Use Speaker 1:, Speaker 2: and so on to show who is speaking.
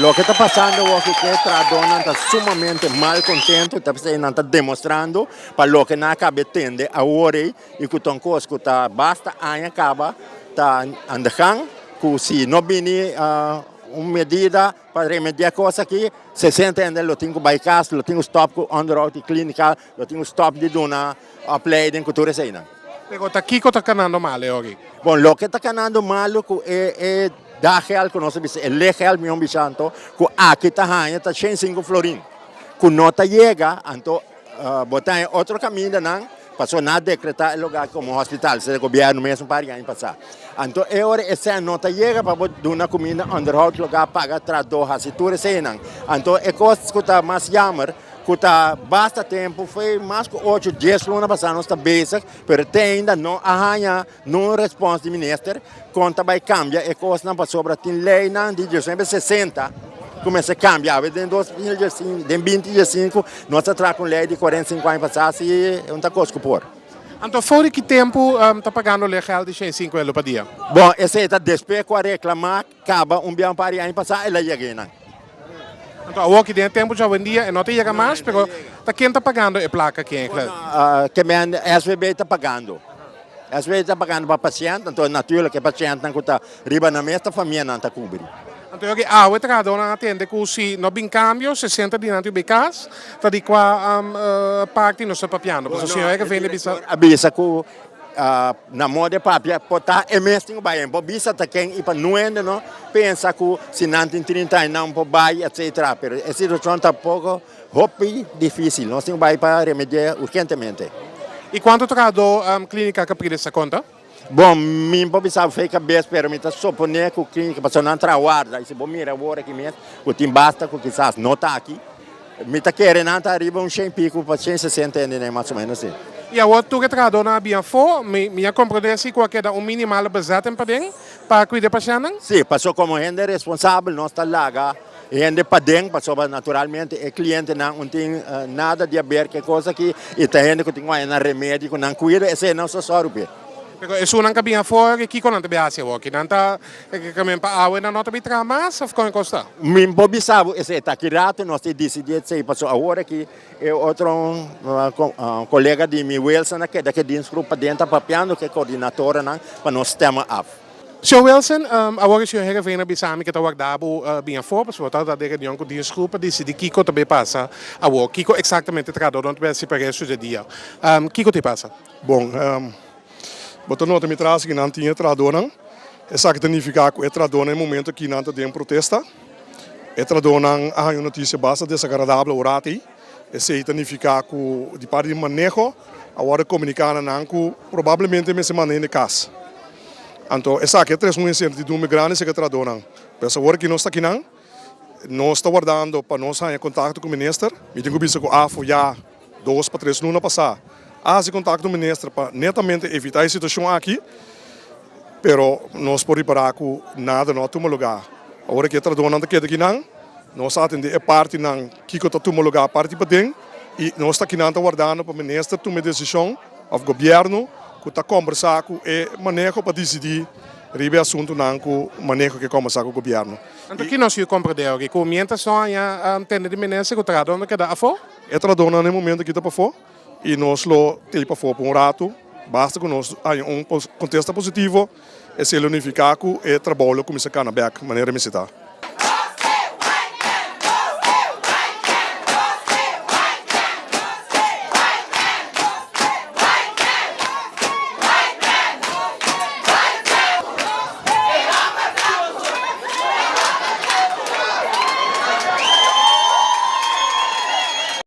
Speaker 1: Loke ta pasando awor ku e trahadónan ta sumamente mal kontentu, ta p'esei nan ta demostrando pa loke nan a kaba e tende awor ei i ku ta un kos ku ta basta aña kaba ta aan de gang ku si no bini un medida pa remediá e kos aki, 60 hende lo tin ku bai kas, lo tin ku stòp ku onderhoud di klínika, lo tin ku stòp di duna opleiding ku tur eseinan.
Speaker 2: Pero ta kiko ta kanando mal e ora ei?
Speaker 1: Bon, loke ta kanando malu ku e e daggeld ku nos ta bisa, e leggeld mihó bisa anto, ku aki ta haña ta shen sinku florin, ku no ta yega, anto bo ta haña otro kamindanan, pasobra nan a dekretá e lugá aki komo hospital, esei ta gobièrnu mes un par di aña pasá. Anto e ora e sèn no ta yega pa bo duna kuminda, onderhoud lugá, paga trahadó, hasi tur eseinan. Anto e kos ku ta mas yammer, ku ta basta tempu, foi mas ku ocho, dies luna pasá nos ta bezig, pero te ainda no a haña nun respons di minister kon ta bai kambia e kosnan pasobra tin leinan di diesnuebe sesenta ku mester kambia. Awe den 2015, den 2015 nos ta traha ku un lei di 45 aña pasá si un ta kos ku por.
Speaker 2: Anto for di ki tempu ta pagando legal di 105 euro pa dia?
Speaker 1: Bon, esei ta despues ku a reklamá Kaba un bia un par di aña pasá el a yega einan.
Speaker 2: Anto awoki den e tempu djawendia e no ta yega mas, pero ta ken ta pagando e plaka aki eigenlijk?
Speaker 1: Ke men SVB ta pagando. SVB ta pagando pa pashènt, anto natuurlijk e pashèntnan ku ta riba nan mes ta famianan ta kubri.
Speaker 2: Anto yoki awe trahadónan a tende ku si no bin kambio, 60 di nan tin bai kas, ta di kua parti nos ta papiando? Pasobra señor Ervin a bisa.
Speaker 1: A bisa ku Na moda e papia por ta e mes tin ku bai. Por bisa ta ken i pa nuende no pensa ku si nan tin 30 aña nan por bai etcetera. Pero e situashon ta poko hopi difisil. Nos tin ku bai pa remedi'é urgentemente.
Speaker 2: I kuantu trahadó Klinika Capriles ta konta?
Speaker 1: Bon, mi por bisa fe kabes pero mi ta suponé ku klinika pasobra nan traha warda i si bo mira awor aki mes ku tin basta ku kisas no ta aki. Mi ta kere nan ta ariba un shen pico pa shen sesenta hende nen mas o menos si.
Speaker 2: I awor tur e trahadornan a bin afó, mi mi a komprendé si ku a keda un minimale bezetting paden pa kuida e pashèntnan?
Speaker 1: Si, pasobra komo hende responsabel nos ta laga e hende paden pasobra naturalmente e klientenan un tin nada di haber ku e kos aki i ta hende ku tin ku haña nan remedi ku nan kuida esei nos ta sòru p'e.
Speaker 2: Pero esunnan ku a bin afó kiko nan ta bin hasi awor? Ki nan ta Kamen pa awe nan no ta bin traha mas of kon e kos ta?
Speaker 1: Mi por bisa bo esei ta ki rato nos ta disidí esei pasobra awor aki e otro kolega di mi Wilson a keda ke dienstgroep paden ta papiando ku e koordinatoranan pa nos stema af.
Speaker 2: Señor Wilson, awor e señor Heerenveen a bisa mi ke ta warda bo bin afó pasobra bo tabata den reunion ku dienstgroep pa disidí kiko ta bay pasa awor, kiko eksaktamente trahadornan ta bay hasi pa resto dje dia. Kiko ta pasa?
Speaker 3: Bon, Bo ta nota mi tras ki nan tin e trahadónan. Esaki ta nifiká ku e trahadónan e momento aki nan ta den protesta. E trahadónan a haña un notisia basta desagradabel ora atei. Esei ta nifiká ku di parti di maneho a wòrdu komuniká na nan ku probablemente mester manda hende kas. Anto esaki a trese un insertidumbre grandi serka e trahadónan. Pues awor ki nos ta akinan, nos ta wardando pa nos haña kontakto ku minister. Mi tin ku bisa ku afo ya. Dos pa tres luna pasá a hasi kontakto minister pa netamente evitá e situashon aki, pero nos por ripará ku nada no a tuma lugá. Awor aki e trahadónan ta keda akinan, nos a atendé e partinan kiko ta tuma lugá parti paden i nos ta akinan ta wardando pa minister tuma e desishon òf gobièrnu ku ta kombersá ku e maneho pa disidí riba e asuntunan ku maneho ke kombersá ku gobièrnu.
Speaker 2: Anto ki nos yu komprendé awor aki? Ku miéntras no haña tende di minister ku trahadónan ta keda afó?
Speaker 3: E trahadónan na e momento aki ta pafó i nos lo tei pafó pa un ratu. Basta ku nos haña un kontesta positivo, esei lo nifiká ku e trabou lo kuminsá kana bèk manera mester ta.